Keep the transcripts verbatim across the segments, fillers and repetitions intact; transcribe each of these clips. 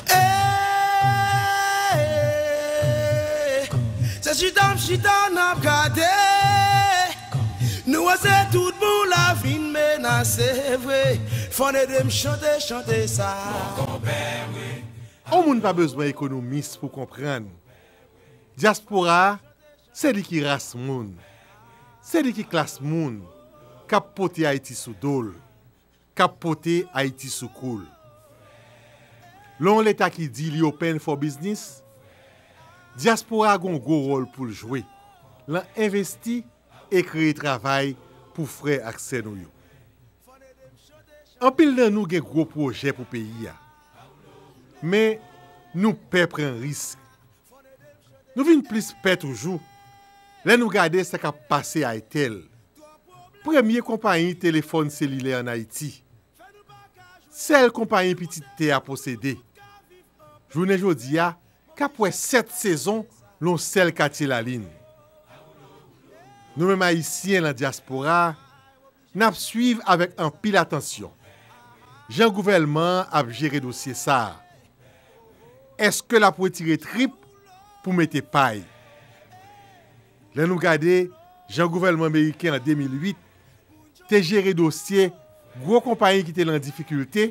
Hey, se chita m chita n ap gade. Nou wè se tout bon la vin menase vre. Fò n ede m chante, chante sa. Yon moun pa bezwen ekonomis pou konprann. Dyaspora a, se li ki ras moun. Se li ki klas moun k ap pote Ayiti sou do l, k ap pote Ayiti sou kou l. Lè yon Leta ki di li open for business, dyaspora a gen yon gwo wòl pou l jwe lan envesti e kreye travay pou frè ak sè nou yo. Anpil nan nou gen gwo pwojè pou peyi a. Men, nou pè pran risk. Nou vin plis pè toujou lè nou gade sa k ap pase Airtel, premye konpayi telefòn selilè ann Ayiti, sèl konpayi pitit tè a posede, jounen jodi a, k ap wè sèt sezon nan yon sèl katye lalin. Nou menm Ayisyen nan dyaspora a, n ap swiv avèk anpil atansyon jan gouvèlman an ap jere dosye sa a. Èske l ap retire trip pou mete pay? Lè nou gade jan gouvèlman meriken an de mil uit te jere dosye gwo konpayi ki te nan difikilte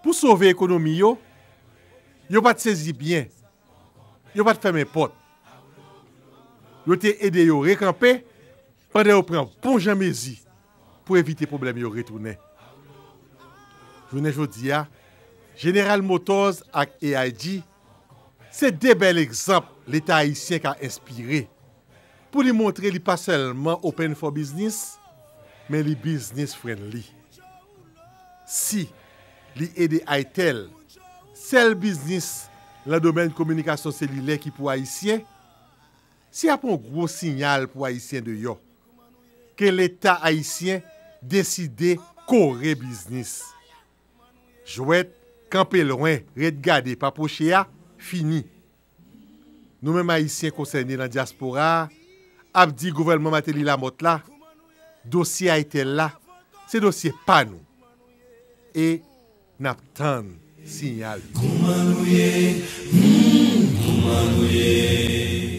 pou sove ekonomi yo, yo pa t sezi byen, yo pa t fèmen pòt. Yo te ede yo rekanpe pandan yo pran bon jan mezi pou evite pwoblèm yo retounen. Jounen jodi a, General Motors ak A I G se de bèl egzanp Leta ayisyen ka enspire pou li montre li pa sèlman open for business, men li business friendly. Si li ede Airtel, sèl biznis nan domèn kominikasyon selilè ki pou Ayisyen, se ap yon gwo siyal pou Ayisyen deyò ke Leta ayisyen deside kore biznis. Jwèt kanpe lwen, ret gade, pa pwoche a fini. Nou menm Ayisyen konsène nan dyaspora a ap di gouvèlman Martelly Lamothe la, dosye Airtel la, se dosye pa nou. E n ap tann siyal yo. Kouman nou ye? Hmm, kouman nou ye?